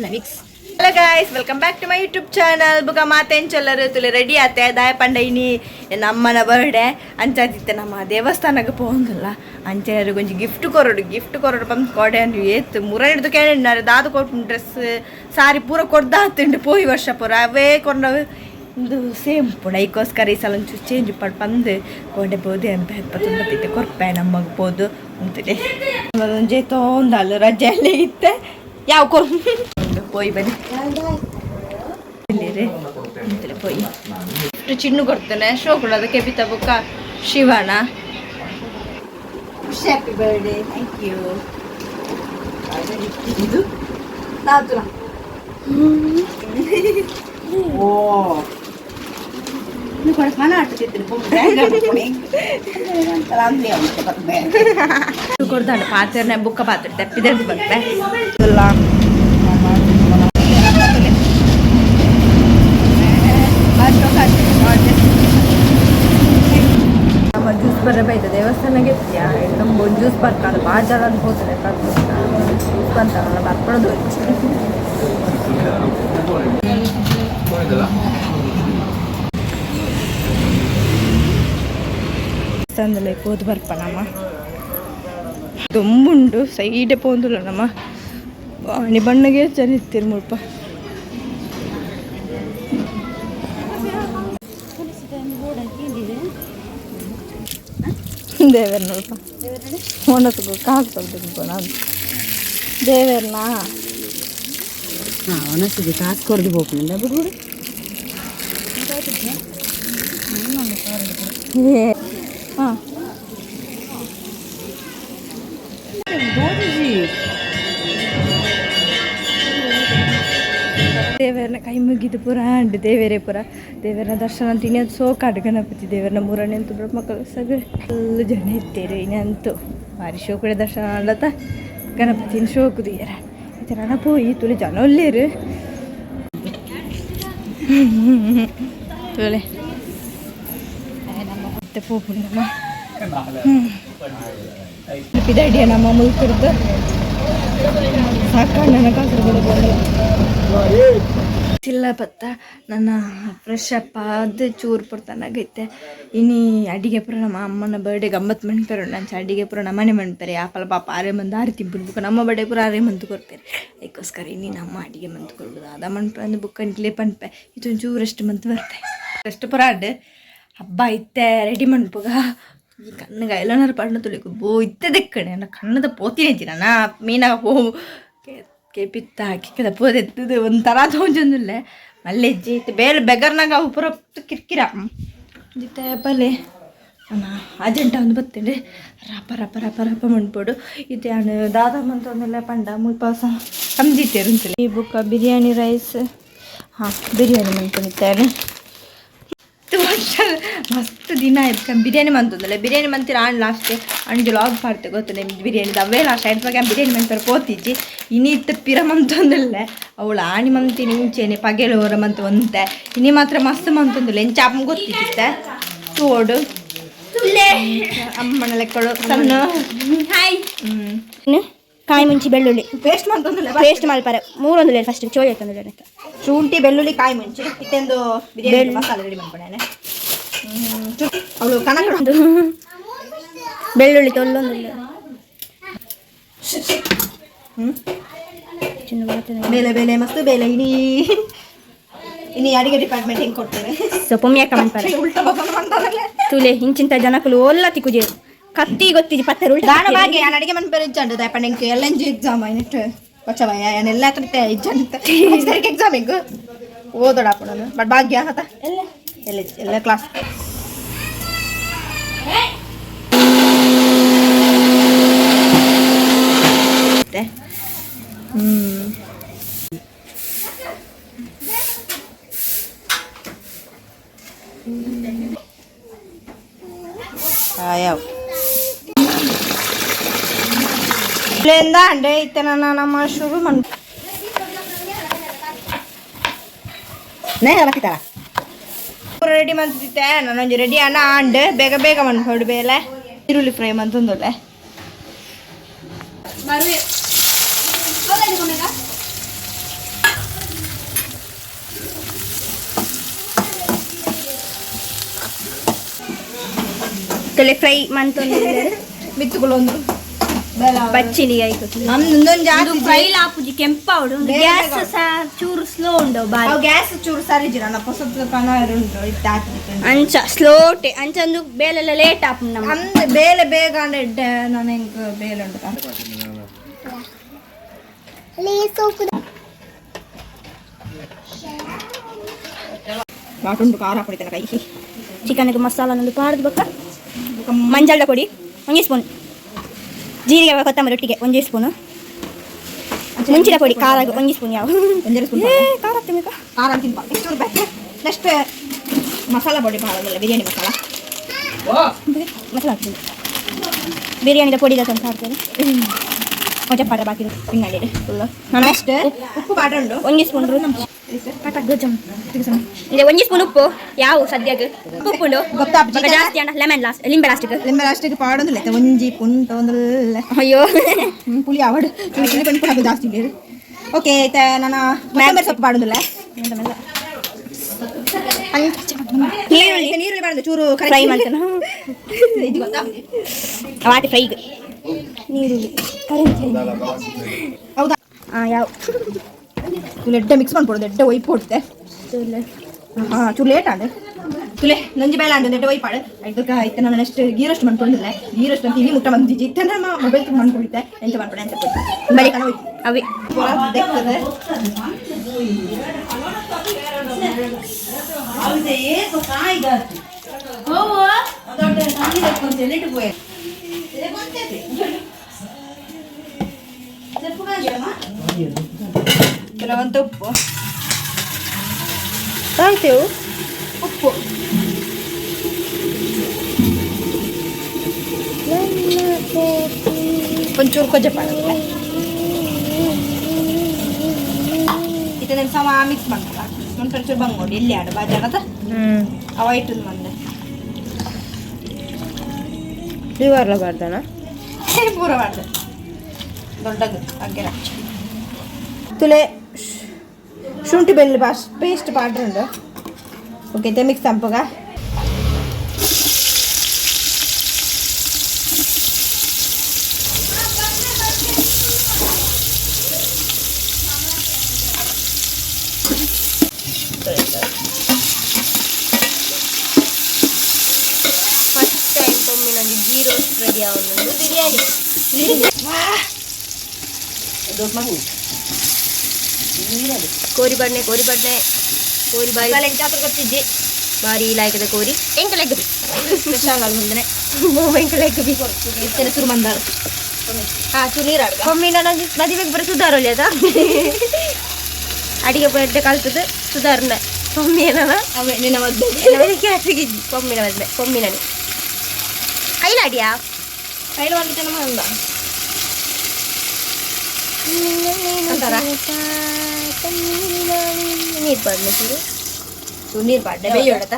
Mix. Hello guys, welcome back to my YouTube channel. ಬುಕ ಮಾತೆಂಚೊಲ್ಲರು ತುಲೆ ರೆಡಿ ಆತೆ ದಾಯ ಪಂಡ ಇನಿ ನಮ್ಮನ ಬರ್ಡೇ ಅಂಚಾದಿತ್ತೆ ನಮ್ಮ ದೇವಸ್ಥಾನಕ್ಕೆ ಪೋಂದಲ್ಲ ಅಂಚೆ ಕೊಂಚ ಗಿಫ್ಟ್ ಕೊರಡು ಗಿಫ್ಟ್ ಕೊರಡು ಬಂದು ಕೊಡೆ ಅಂದು ಏತ್ ಮುರ ಹಿಡ್ದು ಕೇಳಿದ್ದಾರೆ ದಾದ ಕೊರ್ಪು ಡ್ರೆಸ್ ಸಾರಿ ಪೂರ ಕೊಡ್ದಾತುಂಡು ಪೋಯಿ ವರ್ಷ ಪೂರ ಅವೇ ಕೊರ್ನವು ಇಂದು ಸೇಮ್ ಪುಣ ಐಕೋಸ್ಕರ ಈ ಸಲ ಒಂಚೂರು ಚೇಂಜ್ ಪಡ್ ಪಂದು ಕೊಂಡೆ ಪೋದು ಎಂಬ ಕೊರ್ಪೆ ನಮಗೆ ಪೋದು ಅಂತಲೇ ಒಂಜೆ ತೋಂದಲ್ಲ ರಜೆ ಅಲ್ಲೇ ಇತ್ತೆ ಯಾವ ಕೊರ್ ಪೋಯಿ ಬನ್ನಿ ಇಲ್ಲಿರಿ ಅಂತಲೇ ಪೋಯಿ ಇಷ್ಟು ಚಿನ್ನು ಕೊಡ್ತೇನೆ ಶೋ ಕೊಡೋದು ಕೆಪಿತ ಬುಕ್ಕ ಶಿವನ. Happy birthday, thank you. ಇದು ತಾತುಲ. ಓ ನೀವು ಮನ ಆಟತಿತ್ತು. ಕೊಡ್ತಾನೆ ಪಾತ್ರೆ ಬುಕ್ಕ ಪಾತ್ರೆ ತಪ್ಪಿದೆ ಬರ್ತೆ. ನಮ್ಮ ಜ್ಯೂಸ್ ಬರ ಬೈತ ದೇವಸ್ಥಾನಕ್ಕೆ ತುಂಬ ಜ್ಯೂಸ್ ಬರ್ತಾರೆ ಭಾಳ ಜನ ಹೋಗ್ತಾರೆ. ಜ್ಯೂಸ್ ಬಂತಾರಲ್ಲ ಬರ್ಕೊಳ್ಳೋದು. ದೇವಸ್ಥಾನದಲ್ಲಿ ಪೋದು ಬರ್ಪ ನಮ್ಮ ದೊಂಬುಂಡು ಸೈಡೆ ಪೋಂದುಲ್ಲ ನಮ್ಮ ವಾಣಿ ಬಣ್ಣಗೆ ಜನ ಇತ್ತೀರಿ ಮುಲ್ಪ. ದೇವೇರ್ ನೋಡಪ್ಪ ಒಣಸಿಗು ಕಾಸು ಕೊಡ್ತೀನಿ ನಾನು ದೇವೇರ್ನಾ. ಹಾಂ, ಒಣಸಿಗೆ ಕಾಸು ಕೊಡ್ದು ಹೋಗ್ಲಿಲ್ಲ ಬಿಡು. ಹಾಂ. ದೇವರನ್ನ ಕೈ ಮುಗಿದು ಪೂರ ಅಂಡು ದೇವರೇ ಪೂರ ದೇವರನ್ನ ದರ್ಶನ ಅಂತ ಇನ್ನೊಂದು ಸೋಕಾಡು ಗಣಪತಿ ದೇವರನ್ನ ಮೂರನೇ ಅಂತ ಮಕ್ಕಳು ಸಗ ಫುಲ್ ಜನ ಇತ್ತೇರು. ಇನ್ನಂತೂ ಭಾರಿ ಶೋಕಡೆ ದರ್ಶನ ಆಡತ್ತ ಗಣಪತಿನ ಶೋಕುದಿಯರ ಈ ಥರ ಪೋಯಿ ತುಳಿ ಜನ ಒಲ್ಲೇರು ತುಳೆ ಮತ್ತೆ ಪೋಪುಂಡಮ್ಮ ಪಿದಡಿಯ ನಮ್ಮ ಮುಲ್ಕರ್ದು ಸಾಕಣ್ಣ ಕಾಸರಗೋಡು ಚಿಲ್ಲ ಪತ್ತ ನನ್ನ ಫ್ರೆಶ್ ಅಪ್ ಅದು ಚೂರು ಪೊರ್ತನಾಗೈತೆ. ಇನಿ ಅಡಿಗೆ ಪೂರ ನಮ್ಮ ಅಮ್ಮನ ಬರ್ಡೇ ಗಮ್ಮತ್ತು ಮನ್ಪೆರು ನಂಚ ಅಡಿಗೆ ಪೂರ ನಮ್ಮನೆ ಮನ್ಪೆರೆ ಆಪಲ ಪಾಪ ಆರೆ ಮಂದು ಆರು ತಿಂಪುನ್ ಬುಕ್ಕ ನಮ್ಮ ಬರ್ಡೇ ಪೂರ ಆರೆ ಮಂತು ಕೊರ್ಪೆರೆ. ಅದಕ್ಕೋಸ್ಕರ ಇನಿ ನಮ್ಮ ಅಡಿಗೆ ಮಂತು ಕೊಡ್ಬೋದು ಅದ ಮನ್ಪೆ ಅಂದು ಬುಕ್ಕ ಅಂಟ್ಲೇ ಪನ್ಪೆ ಇದೊಂಚೂರು ರೆಸ್ಟ್ ಮಂತು ಬರ್ತೆ ರೆಸ್ಟ್ ಪೂರ ಅಡ್ಡು ಹಬ್ಬ ಇತ್ತೆ ರೆಡಿ ಮನ್ಪುಗ. ಈ ಕಣ್ಣಿಗೆ ಐಲನರ್ ಪಣ್ಣು ತುಳಿಕು ಬೋ ಇತ್ತೆ ದೆಕ್ಕಣೆ ನನ್ನ ಕಣ್ಣದ ಪೋತಿನ ನನ್ನ ಮೀನಾಗ ಪೋ ಕೇಪಿತ್ತ ಕಿಕ್ಕದ ಪೋದೆತ್ತದು ಒಂಥರ ತೋಂಜೊಂದುಲ್ಲೆ ಮಲ್ಲೆಜ್ಜಿ ಇತ್ತೆ ಬೇಲೆ ಬೆಗರ್ನಾಗ ಅವು ಪೂರ ಕಿರ್ಕಿರ ಜಿತ್ತೆ ಬಲೆ ಅಣ್ಣ ಅಜೆಂಟ ಒಂದು ಬತ್ತೇನೆ ರಪ ರಪ ರಪ ರಪ ಮಣ್ಪೋಡು ಇತ್ತೆ ಅಣ್ಣ ದಾದ ಮಂತೊಂದೆಲ್ಲ ಪಂಡ ಮುಲ್ಪ ಕಮ್ದಿತ್ತೇರು ಅಂತಲೇ ಈ ಬುಕ್ಕ ಬಿರಿಯಾನಿ ರೈಸ್. ಹಾಂ, ಬಿರಿಯಾನಿ ಮನ್ಕೊಂಡಿದ್ದೇನೆ. ವರ್ಷ ಮಸ್ತ್ ದಿನ ಆಯ್ತು ಬಿರಿಯಾನಿ ಮಂತಂದಲ್ಲ. ಬಿರಿಯಾನಿ ಮಂತಿರ ಆಣ್ ಲಾಸ್ಟ್ ಅಂಜು ಲಾಗ್ ಪಾಡ್ತೆ ಗೊತ್ತು ನಿಮ್ದು ಬಿರಿಯಾನಿ ಅವೇ ಲಾಸ್ಟ್ ಆಯ್ತು. ಬಿರಿಯಾನಿ ಮಂತರ ಪೋತಿಜ್ಜಿ ಇನಿ ಇತ್ತ ಪಿರ ಮಂತೊಂದಲ್ಲ ಅವಳು ಆಣಿ ಮಂತಿನಿ ಇಂಚೆನೆ ಪಗೆಲೋರ ಮಂತ ಒಂತೆ ಇನಿ ಮಾತ್ರ ಮಸ್ತ್ ಮಂತೊಂದಿಲ್ಲ ಎಂಚ ಅಪ್ಪ ಗೊತ್ತಿದ್ದಿತ್ತೆ ತೋಡು ಅಮ್ಮನ ಲೆಕ್ಕಳು ಸಣ್ಣ. ಹಾಯ್. ಕಾಯಿ ಮುಂಚಿ ಬೆಳ್ಳುಳ್ಳಿ ಪೇಸ್ಟ್ ಮಂತೊಂದಿಲ್ಲ. ಪೇಸ್ಟ್ ಮಲ್ಪರೆ ಮೂರೊಂದು ಫಸ್ಟ್ ಚೋಳಿ ತಂದಿಲ್ಲ. ಶುಂಠಿ ಬೆಳ್ಳುಳ್ಳಿ ಕಾಯಿ ಮುಂಚಿ ಇತ್ತೆಂದು ಬಿರಿಯಾನಿ ಮಸಾಲೆ ರೆಡಿ ಮಾಡ್ಕೊಂಡೇನೆ ಅವಳು ಕನಕ. ಬೆಳ್ಳುಳ್ಳಿ ತೊಲ್ಲೊಂದಿಲ್ಲ. ಬೇಲೆ ಬೇಲೆ ಮಸ್ತ್ ಬೇಲೆ ಇನಿ ಇನಿ ಅಡಿಗೆ ಡಿಪಾರ್ಟ್ಮೆಂಟ್ ಹೆಂಗೆ ಕೊಡ್ತೇನೆ. ಸೊ ಪೊಮ್ಮಿಯಕ್ಕ ಮನ್ಪರೆ. ಉಲ್ಟಾ ಬಸನ ಮಂತಾರಲ್ಲ. ತುಲೆ ಇಂಚಿಂತ ಜನಕುಲು ಒಲ್ಲ ತಿಕ್ಕುಜೇರು ಕತ್ತಿ ಗೊತ್ತಿಜಿ ಪತ್ತೆರು ಉಲ್ಟಾ. ದಾನ ಬಾಗೆ ನಾನು ಅಡಿಗೆ ಮನ್ಪೆರೆ ಇಜ್ಜಂಡು ದಾಯಪಂಡ ಎಂಕ್ ಎಲ್ಲ ಎಂಜಿ ಎಕ್ಸಾಮ್ ಐನೆಟ್ ಬಚ್ಚವಯ್ಯ ಎಲ್ಲ ಹತ್ರ ಇಜ್ಜಂತ ಎಕ್ಸಾಮ್ ಎಂಕ್ ಓದೋಡಪ್ಪ ನಾನು ಬಟ್ ಭಾಗ್ಯ ಹತ ಎಲ್ಲ ಎಲ್ಲ ಎಲ್ಲ ಕ್ಲಾಸ್. ಹ್ಮ್ ಯಾವ ಅಂಡೆ ಇತ್ತೆ ನನ್ನ ನಮ್ಮ ಶುರು ಮನ್ ರೆಡಿ ಮಂತಿತ್ತೆ ನಾನೊಂಜಿ ರೆಡಿ ಅನ್ನ ಅಂಡ್ ಬೇಗ ಬೇಗ ಮನ್ಪೊಡು ಬೇಲೆ ಈರುಳ್ಳಿ ಫ್ರೈ ಮಂತೊಂದುಲ್ಲೆ. ತೊಲೆ ಫ್ರೈ ಮಂತೊಂದು ಮಿತ್ತುಗಳೊಂದು ಬಚ್ಚಿನಿ ಆಯ್ತು. ನಮ್ದು ಫ್ರೈ ಲಾಪುಜಿ ಕೆಂಪಾವಡು ಗ್ಯಾಸ್ ಸಹ ಚೂರು ಸ್ಲೋ ಉಂಡು ಬಾರಿ. ಗ್ಯಾಸ್ ಚೂರು ಸರಿ ಜಿರ ನಾ ಹೊಸದು ಕಣ ಉಂಟು ಇತ್ತು ಹಾಕಿತ್ತು. ಅಂಚ ಸ್ಲೋ ಟೆ ಅಂಚ ಒಂದು ಬೇಲೆಲ್ಲ ಲೇಟ್ ಆಪುಂಡು ನಮ್ಮ. ಅಂದ್ ಬೇಲೆ ಬೇಗ ಅಂಡ ಎಡ್ಡೆ ನಾನು ಎಂಕ್ ಬೇಲೆ ಉಂಟು. ಬಾಟುಂಡು ಖಾರ ಪಡಿತಾನೆ ಕೈ. ಚಿಕನ್ಗೆ ಮಸಾಲ ಒಂದು ಪಾಡ್ದು ಬೊಕ್ಕ ಮಂಜಲ್ದ ಪೊಡಿ ಒಂಜಿ ಸ್ಪೂನ್, ಜೀರಿಗೆ ಕೊತ್ತಂಬರಿ ಒಟ್ಟಿಗೆ ಒಂಜಿ ಸ್ಪೂನು, ಮುಂಚಿನ ಪೊಡಿ ಖಾರ ಒಂಜಿ ಸ್ಪೂನ್ ಯಾವ. ಒಂಜರೆ ಸ್ಪೂನ್. ಏ ಖಾರ ಆಗ್ತದೆ. ಖಾರ ತಿನ್ಪ ಚೂರು ಬೇಕು. ನೆಕ್ಸ್ಟ್ ಮಸಾಲ ಪೊಡಿ ಮಾಡೋದಿಲ್ಲ, ಬಿರಿಯಾನಿ ಮಸಾಲ. ಮಸಾಲ ಹಾಕ್ತೀನಿ, ಬಿರಿಯಾನಿದ ಪೊಡಿ ತಂದು ಹಾಕ್ತೇನೆ. ಮೊಜ ಪಾಡ ಬಾಕಿ. ಪಿಂಗಾಣಿ ಫುಲ್. ನಾನು ನೆಕ್ಸ್ಟ್ ಉಪ್ಪು ಬಾಟುಂಡು. ಒಂಜಿ ಸ್ಪೂನ್ ಇದೆ, ಒಂಜಿ ಸ್ಪೂನ್ ಉಪ್ಪು ಯಾವ ಸದ್ಯಕ್ಕೆ ಉಪ್ಪು ಉಂಡು. ಗೊತ್ತಾಪುಜಿ. ಬೊಕ್ಕ ಜಾಸ್ತಿ ಅಣ್ಣ ಲೆಮನ್ ಲಾಸ್ಟ್ ಲಿಂಬೆ ಲಾಸ್ಟ್ಗೆ. ಲಿಂಬೆ ಲಾಸ್ಟಿಗೆ ಪಾಡೊಂದಿಲ್ಲ ಒಂಜಿ ಪುಂಟ ಒಂದಲ್ಲ. ಅಯ್ಯೋ. ಪುಳಿ ಆವಡ್ ಚೂರು ಚಿಲ್ಲಿ ಪಣಿ ಪುಳಿ ಜಾಸ್ತಿ ನೀರು. ಓಕೆ, ಐತೆ. ನಾನು ಕೊತ್ತಂಬರಿ ಸೊಪ್ಪು ಪಾಡೊಂದಿಲ್ಲ. ನೀರುಳ್ಳಿ. ನೀರುಳ್ಳಿ ಬಾಡೊಂದು ಚೂರು. ಫ್ರೈ ಮಾಡ್ತೇನೆ. ಇದು ಗೊತ್ತಾಪುಜಿ. ವಾಟಿ ಫ್ರೈಗೆ ನೀರುಳ್ಳಿ. ಹೌದಾ? ಹಾಂ ಯಾವ. ತುಲೆ ಎಡ್ಡೆ ಮಿಕ್ಸ್ ಮಾಡ್ಕೊಡೋದು, ಎಡ್ಡೆ ಒಯ್ಪ್ ಕೊಡ್ತೆ. ಹಾಂ, ಚೂರು ಲೇಟ್ ಆಂಡ್ ತುಲೆ ನಂಜಿ ಬೇಡ ಅಂಡ್ ಎಡ್ಡೆ ಒಯ್ಪಾಡು ಐದಕ್ಕೆ ಐತೆ. ನಾನು ನೆಕ್ಸ್ಟ್ ಗೀ ರೋಸ್ಟ್ ಮಾಡ್ಕೊಂಡಿಲ್ಲ. ಗೀ ರೋಸ್ಟ್ ಅಂತ ಇಲ್ಲಿ ಮುಟ್ಟ ಬಂದಿಜ್ಜಿ. ಇತ್ತೆ ನಮ್ಮ ಮೊಬೈಲ್ ಮಾಡ್ಕೊಂಡಿದ್ದೆ. ಎಂತ ಮಾಡ್ಕೊಡೆ ಅಂತ ಬರೀ ಬರೀ ಹೋಯ್ತು. ಅವಿ. ಪೂರ ದೆಕ್ತದೆ. ಕೆಲವಂತ ಉಪ್ಪು. ಆಯ್ತು. ಉಪ್ಪು. ಒಂಚೂರು ಕೊಜ್ಜೆ ಪಾಡೋದಿಲ್ಲ. ಇದನ್ನ ಸಮ ಮಿಕ್ಸ್ ಮಾಡ್ಕೊಳ. ಒಂದು ಚೂರು ಬಂಗೋಡಿ ಎಲ್ಲಿ ಆಡು ಬಾಜಾರದ ಅವ ಇಟ್ಟದ್ದು ಮಂದೆ. ಲಿವರ್ಲ ಬಾರ್ದನ. ಪೂರ ಮಾಡ್ದೆ ದೊಡ್ಡದು ಅಗ್ಗೆರ. ತುಲೆ ಶುಂಠಿ ಬೆಳ್ಳುಳ್ಳಿ ಪಾಸ್ ಪೇಸ್ಟ್ ಪಾಡ್ರುಂಡು. ಓಕೆ, ಇತ್ತೆ ಮಿಕ್ಸ್ ತಂಪುಗ. ಫಸ್ಟ್ ಟೈಮ್ ಪೊಮ್ಮಿನೊಂದು ಗೀ ರೋಸ್ಟ್ ರೆಡಿ ಆವೊಂದುಂಡು ಬಿರಿಯಾನಿ. ಕೋರಿ ಬಣ್ಣೆ, ಕೋರಿ ಬಣ್ಣೆ, ಕೋರಿ ಬಾರಿ. ಗೊತ್ತಿಜ್ಜಿ. ಬಾರಿ ಲಾಯ್ಕದ ಕೋರಿ ಎಂಕಲ್ ಎಗ್ ಸ್ಪೆಷಲ್ ಅಲ್ಲಿ ಮುಂದೆ. ಎಂಕಲ್ ಎಗ್ ಇತ್ತೆಲ್ಲ ಶುರು ಮಂದಾರು. ಹಾಂ, ಚೂರು ನೀರು ಆಡುಗ. ಒಮ್ಮೆ ನಾನು ಮದುವೆಗೆ ಬರೋ ಸುಧಾರೋಲಿ ಅದ ಅಡಿಗೆ ಪೆದ್ದ ಕಲ್ತದ್ದು ಸುಧಾರಣ ಪೊಮ್ಮಿ ಏನ. ಅವೇ ನಿನ್ನ ಮದ್ದೆ. ಕ್ಯಾಟ್ರಿಗೆ ಪೊಮ್ಮಿನ ಮದ್ವೆ ಪೊಮ್ಮಿನನಿ ಕೈಲಾಡಿಯಾ. ಕೈಲಿ ಒಂದು ನಮ್ಮ ಅಂದ ಅಂತಾರ? ನೀರು ಪಾಡ್ನೆ ಚೂರು. ಚೂರು ನೀರು ಪಾಡ್ಡೆ ಬೇಯೋಡತ.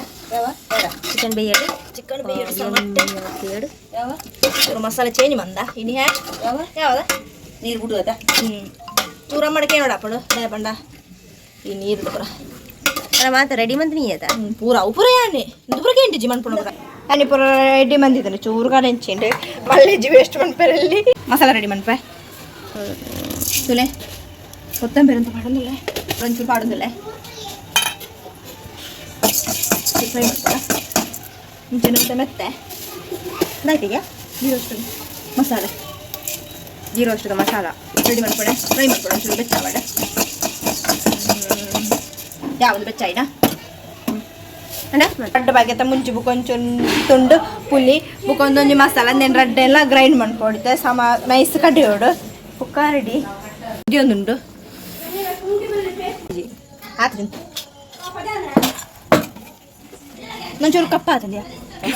ಚಿಕನ್ ಬೇಯಡು. ಚಿಕನ್ ಬೇಯೋಡು. ಬೇಯಡು. ಚೂರು ಮಸಾಲೆ ಚೇಂಜ್ ಮಂದ ಇನಿ ಹ್ಯಾ ಯಾವದ. ನೀರು ಬಿಡುವದ. ಹ್ಞೂ, ಚೂರ ಮಡಕೆ ನೋಡಪ್ಪಡು ದಯ ಬಂಡ ಈ ನೀರು ಪೂರ. ಅಲ್ಲ ಮಾತ ರೆಡಿ ಮಂತ್ ನೀ ಆತ. ಹ್ಮ್, ಪೂರ ಅವು ಪೂರ ಯಾನೆ ಇಂದು ಪೂರ ಕೇಂಟಿಜಿ ಮನ್ಪುಣ ಪೂರ ಅನಿ ಪೂರ ರೆಡಿ ಮಂದಿದ್ದಾನೆ. ಚೂರು ಕಾಣಿಂಚಿಂಡು ಮಲ್ಲೆಜ್ಜಿ ವೇಸ್ಟ್ ಮನ್ಪೆರಲ್ಲಿ. ಮಸಾಲ ರೆಡಿ ಮನ್ಪೆ. ತುಲೆ ಕೊತ್ತಂಬರಿ ಅಂತ ಪಾಡೊಂದಿಲ್ಲ, ಒಂಚೂರು ಪಾಡೊಂದಿಲ್ಲ. ಫ್ರೈ ಮಾಡ್ತಾರ ಮುಂಚೆ ಮತ್ತೆ ಮೆತ್ತೆ ಆಯ್ತೀಗ ಗೀ ರೋಸ್ಟ್ ಮಸಾಲೆ. ಗೀ ರೋಸ್ಟ್ದ ಮಸಾಲ. ರೆಡಿ ಮಾಡ್ಕೊಡೆ, ಫ್ರೈ ಮಾಡ್ಕೊಡೆ. ಒಂಚೂರು ಬೆಚ್ಚ ಬೇಡ. ಯಾವುದು ಬೆಚ್ಚ ಆಯ್ತಾ? ಅಣ್ಣ. ರಡ್ಡ್ ಬಗೆತ ಮುಂಚಿ ಬುಕೊಂಚು ತುಂಡು ಪುಲಿ ಬುಕೊಂದೊಂಜಿ ಮಸಾಲ ನೆನ್ ರಡ್ಡೆ ಎಲ್ಲ ಗ್ರೈಂಡ್ ಮಾಡ್ಕೊಡಿದ್ದೆ. ಸಮ ನೈಸ್ ಕಡಿಯೋಡು ಬುಕ್ಕ ರೆಡಿ ಒಂದುಂಡು ಆತು. ಒಂಚೂರು ಕಪ್ಪ ಆತಂದ್ಯಾ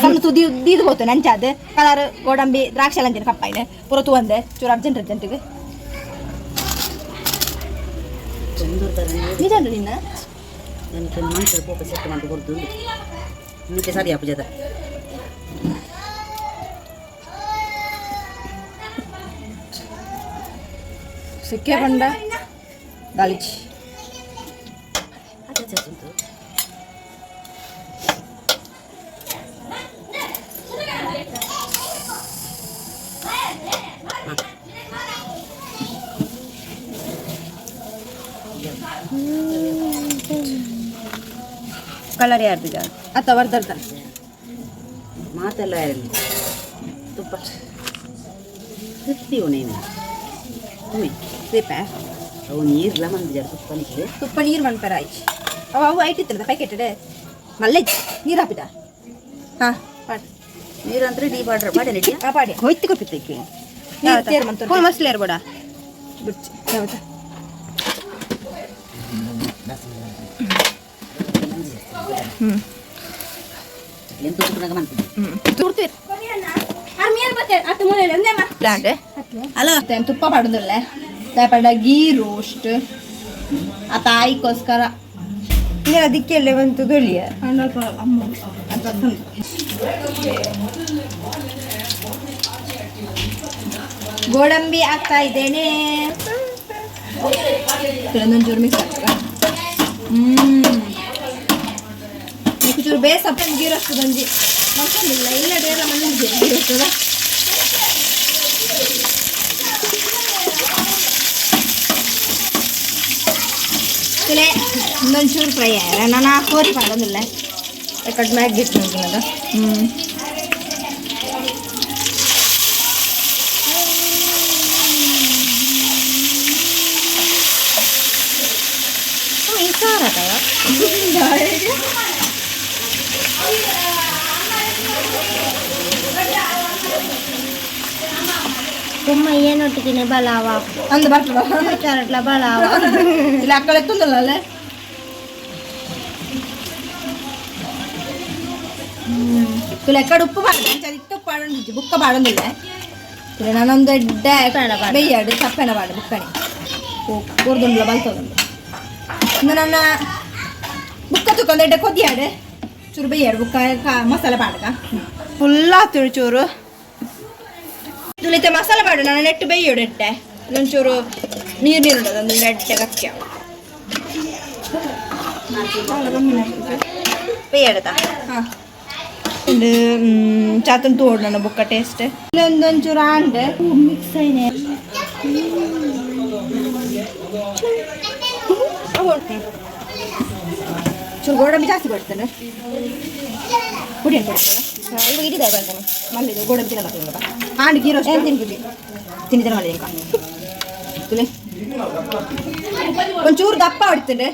ಸಣ್ಣ ತುದಿ ಉದ್ದಿದ್ದು ಹೋತು ನಂಚಾದ ಕಲರ್ ಗೋಡಂಬಿ ದ್ರಾಕ್ಷಿ ಎಲ್ಲ ಅಂತೀನಿ ಕಪ್ಪ ಇದೆ ಪೂರ ತೂವಂದೆ ಚೂರು ಅರ್ಜೆಂಟ್ ಅರ್ಜೆಂಟಿಗೆ ನಿಜ ನಿನ್ನ. ನನಗೆ ಮನುಷ್ಯರು ಪೋಪ ಸೆಟ್ ಮಾಡಿ ಕೊಡ್ತು ನಿಮಗೆ ಸರಿ ಅಪ್ಪಜದ. ಸಿಕ್ಕೇ ಬಂಡ ದಾಳಿಚಿ. ಉಂಟು. ಕಲರ್ ಯಾರು ಅತ್ತ ವರ್ದರ್ದ ಮಾತೆಲ್ಲ ಇರಲಿ ತುಪ್ಪ ತಿತ್ತೀವು ನೀನು ತುಮ್ಮಿ ದೀಪ ಅವು ನೀರ್ಲ ಮಂದಿಜಾರ ತುಪ್ಪನಿಗೆ ತುಪ್ಪ ನೀರು ಮನ್ಪರ ಆಯ್ತು ಅವ ಅವು ಐಟಿತ್ತದ ಪ್ಯಾಕೆಟ್ ಮಲ್ಲೆ ನೀರು ಹಾಪಿದ ಹಾಂ ಪಾಡಿ ನೀರಂದ್ರೆ ಡೀ ಬಾಡ್ರ ಬಾಡೆ ಆ ಪಾಡಿ ಹೊಯ್ತು ಕೊಪ್ಪಿತ್ತಕ್ಕೆ ನೀರು ತೇರು ಮಂತ ಫುಲ್ ಮಸ್ಲಿ ಇರ್ಬೇಡ ಬಿಡ್ಚಿ ಯಾವತ್ತ ಹ್ಞೂ ಏನು ತುಪ್ಪನಾಗ ಮಂತಿದ್ದೆ ಹ್ಞೂ ತುರ್ತೀರಿ ಅಲ್ಲ ತುಪ್ಪ ಪಾಡೋದಿಲ್ಲ ಪಂಡ ಗೀ ರೋಸ್ಟ್ ಆ ತಾಯಿಗೋಸ್ಕರ ಅದಕ್ಕೆಲ್ಲ ಬಂತು ಗಳಿಯ ಗೋಡಂಬಿ ಹಾಕ್ತಾ ಇದ್ದೇನೆ ಒಂದೊಂಚೂರು ಮಿಕ್ಸ್ ಹಾಕ್ತಾ ಹ್ಮ್ ಚೂರು ಬೇಸಪ್ಪ ಗೀ ರೋಸ್ಟ್ ಗಂಜಿ ಮತ್ತೊಂದಿಲ್ಲ ಇಲ್ಲ ಡೇರ ಮನೆ ಗೀ ರೋಸ್ತದ ಇನ್ನೊಂಚೂರು ಫ್ರೈ ಆಯ್ರ ನಾನು ಕೋರಿ ಮಾಡೋದಿಲ್ಲ ಕಟ್ ಮ್ಯಾಗ್ ಇಟ್ಟು ಹ್ಞೂ ತುಂಬ ಏನೊಟ್ಟಿಗೆ ಬಲಾವ ಅಂದ ಬರ್ತದ ಚಾರಟ್ಲ ಬಲಾವ ಇಲ್ಲ ಅಕ್ಕಳೆ ತುಂದಲ್ಲ ಅಲ್ಲೇ ತುಲೆ ಕಡೆ ಉಪ್ಪು ಬಾರ್ದು ಅಂಚ ಇತ್ತು ಉಪ್ಪು ಬಾಡೊಂದಿಜ್ಜಿ ಬುಕ್ಕ ಬಾಡೊಂದಿಲ್ಲ ತುಲೆ ನಾನೊಂದು ದೊಡ್ಡ ಬೇಯ್ಯಾಡು ಚಪ್ಪೆನ ಬಾಡು ಬುಕ್ಕಣೆ ಕೂರ್ದುಂಡ್ಲ ಬಲ್ತೊಂದು ಇನ್ನು ನನ್ನ ಬುಕ್ಕ ತುಕ್ಕೊಂದು ಎಡ್ಡೆ ಕೊದ್ದಿಯಾಡು ಚೂರು ಬೇಯ್ಯಾಡು ಬುಕ್ಕ ಮಸಾಲೆ ಬಾಡಕ ಫುಲ್ ಆತುಳು ಚೂರು ತುಲಿತೆ ಮಸಾಲೆ ಬಾಡು ನಾನು ನೆಟ್ಟು ಬೇಯ್ಯೋಡು ಎಡ್ಡೆ ಇನ್ನೊಂಚೂರು ನೀರು ನೀರು ಉಂಟು ಅದೊಂದು ಎಡ್ಡೆ ಕಕ್ಕೆ ಬೇಯಡದ ಹಾಂ ಇದು ಚಾತನ್ ತೋಡು ನನ್ನ ಬುಕ್ಕ ಟೇಸ್ಟ್ ಇನ್ನೊಂದೊಂಚೂರು ಆಂಡ್ ಮಿಕ್ಸ್ ಐನೆ ಚೂರು ಗೋಡಂಬಿ ಜಾಸ್ತಿ ಕೊಡ್ತೇನೆ ಪುಡಿ ಕೊಡ್ತೇನೆ ಇವಾಗ ಇಡಿದೆ ಬರ್ತಾನೆ ಮಲ್ಲಿದು ಗೋಡಂಬಿ ತಿನ್ನಲ್ಲ ತಿನ್ನಲ್ಲ ಆಂಡ್ ಗೀ ರೋಸ್ಟ್ ಏನು ತಿನ್ಬಿಡಿ ತಿಂದಿದ್ದೇನೆ ಮಲ್ಲಿ ಇಂಕ ತುಲೆ ಒಂಚೂರು ದಪ್ಪ ಹೊಡಿತೇನೆ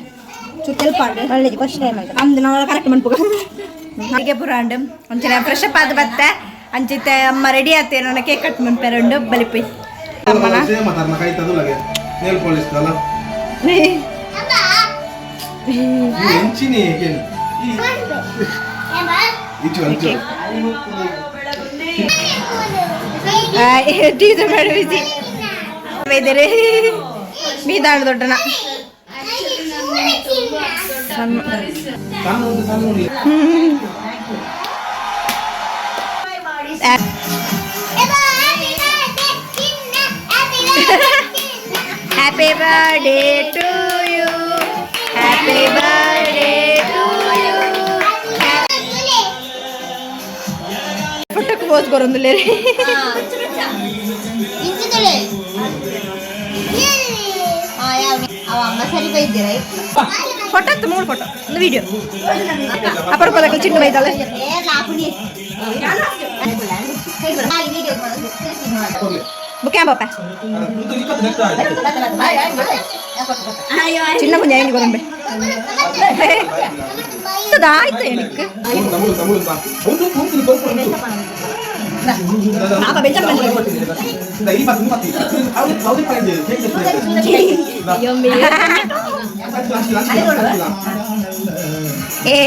ಚೂರು ತೆಲ್ಪಾಂಡು ಒಳ್ಳೆದು ಫಸ್ಟ್ ಟೈಮ್ ಅಂತ ಅಂದ್ ನಾವು ಕರೆಕ್ಟ್ ಮನ್ಪುಗ ಹಾಗೆ ಪುರಾಂಡು ಒಂಚೂರು ಫ್ರೆಶ್ ಅಪ್ ಆದ ಬತ್ತೆ ಅಂಚಿತೆ ಅಮ್ಮ ರೆಡಿ ಆತೆ ನನ್ನ ಕೇಕ್ ಕಟ್ ಮನ್ಪೆರುಂಡು ಬಲಿಪಿ ಅಮ್ಮನ ಮಾತಾಡ್ನ ಕಾಯ್ತದು ಲಗೆ ನೇಲ್ ಪಾಲಿಶ್ ದಲ್ಲ ಎಂಚಿನಿ ಇಚ್ಚು ಅಂಚು ಟೀಚರ್ ಮೇಡಮ್ ಬಿಸಿ ಇದ್ದೀರಿ ಮೀದಾಳು ದೊಡ್ಡನ ಸಣ್ಣ ಒಂದು ಸಣ್ಣ ಒಂದು happy birthday to you, happy birthday to you. ಫೋಟೋಕ್ಕೆ ಪೋಸ್ ಕೊರೊಂದುಲ್ಲೇರಿ ಫೋಟೋ ಇತ್ತು ಮೂರು ಫೋಟೋ ಒಂದು ವಿಡಿಯೋ ಅಪರ ಪದಕ ಚಿನ್ನ ಬೈದಾಳೆ ಬುಕ್ ಪಾಪ ಚಿನ್ನ ಮುಂಜೆ ಹೆಂಗೆ ಬರಂಬೆ ಆಯ್ತು ಏನಕ್ಕೆ ಏ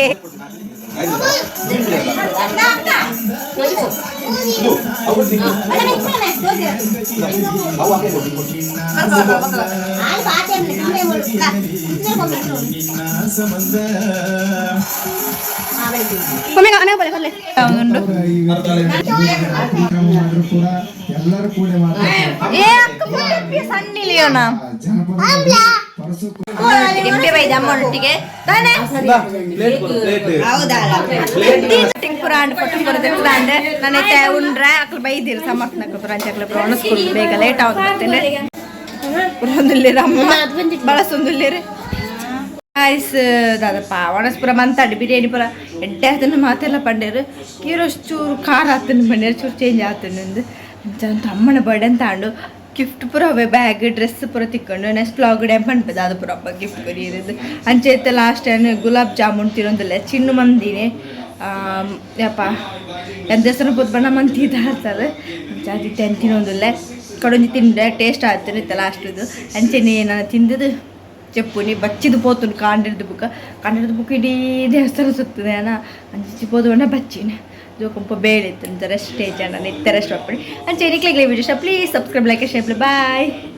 ಕೂಡ ಎಲ್ಲರೂ ಕೂಡ ಮಾಡ್ತಾರೆ ಏ ಅಕ್ಕ ಸಣ್ಣ ಲಿಯೋನ ಜನಪದ ಪರಸು ಡಿಂಬೆ ಬೈದ ಅಮ್ಮನೊಟ್ಟಿಗೆ ತಾನೇ ಪುರಾಂಡ್ ಫೋಟೋ ಬರುತ್ತೆ ಪುರಾಂಡ್ ನನ್ನ ಉಂಡ್ರೆ ಅಕ್ಲು ಬೈದಿರು ಸಮರ್ಥನಕ್ಲು ಪುರಾಂಚಕ್ಲು ಒಣಸ್ಕೊಂಡು ಬೇಗ ಲೇಟ್ ಆಗುತ್ತೆ ಬರ್ತೇನೆ ಪುರಾಂದುಲ್ಲೇರು ಅಮ್ಮ ಬಳಸೊಂದುಲ್ಲೇರು ಐಸ್ ದಾದಪ್ಪ ಒಣಸ್ ಪೂರ ಮಂತಾಡಿ ಬಿರಿಯಾನಿ ಪೂರ ಎಡ್ಡೆ ಆತನ ಮಾತೆಲ್ಲ ಪಂಡೇರು. ಕೀರೋಸ್ ಚೂರು ಖಾರ ಆತನ ಪಂಡೇರು, ಚೂರು ಚೇಂಜ್ ಆತನ. ಅಂಚ ಅಂತ ಅಮ್ಮನ ಬರ್ಡೇ ಅಂತ ಅಂಡು ಗಿಫ್ಟ್ ಪೂರ ಅವೇ ಬ್ಯಾಗ್ ಡ್ರೆಸ್ ಪೂರ ತಿಕ್ಕೊಂಡು. ನೆಕ್ಸ್ಟ್ ವ್ಲಾಗ್ ಡ್ಯಾಮ್ ಪನ್ಪದ ಅದು ಪೂರ ಅಪ್ಪ ಗಿಫ್ಟ್ ಕೊರಿಯಿರೋದು. ಅಂಚೆ ಇತ್ತೆ ಲಾಸ್ಟ್ ಟೈಮ್ ಗುಲಾಬ್ ಜಾಮೂನ್ ತಿನ್ನೊಂದಿಲ್ಲ ಚಿನ್ನು ಮಂದಿನಿ ಯಪ್ಪ ಎಂತ ದೇವಸ್ಥಾನ ಪೋತ್ ಬಣ್ಣ ಮಂತಿ ಇದ್ದಾರೆ. ಅಂಚ ಅದು ತಿನ್ನೊಂದಿಲ್ಲ ಕಡೊಂಜಿ ತಿಂಡೆ ಟೇಸ್ಟ್ ಆಯ್ತು ಇತ್ತ ಲಾಸ್ಟ್ದು. ಅಂಚೆನೆ ನಾನು ತಿಂದದು ಚೆಪ್ಪುನಿ ಬಚ್ಚಿದು ಪೋತುಂಡು ಕಾಂಡಿರ್ದು ಬುಕ್ಕ ಕಾಂಡಿರ್ದು ಬುಕ್ ಇಡೀ ದೇವಸ್ಥಾನ ಸುತ್ತದೆ ಅಣ್ಣ. ಅಂಚಿ ಪೋದು ಬಣ್ಣ ಬಚ್ಚಿನ ಜೋಕಂಪ ಬೇಳೆ ಇತ್ತು ರೆಸ್ಟ್ ಜನ ನಿತ್ಯ ರೆಸ್ಟ್ ಮಾಡ್ಕೊಳ್ಳಿ. ಅಂಚೆ ನಿಕ್ಲಿಗ್ಲೇ video please subscribe, like, share. Bye.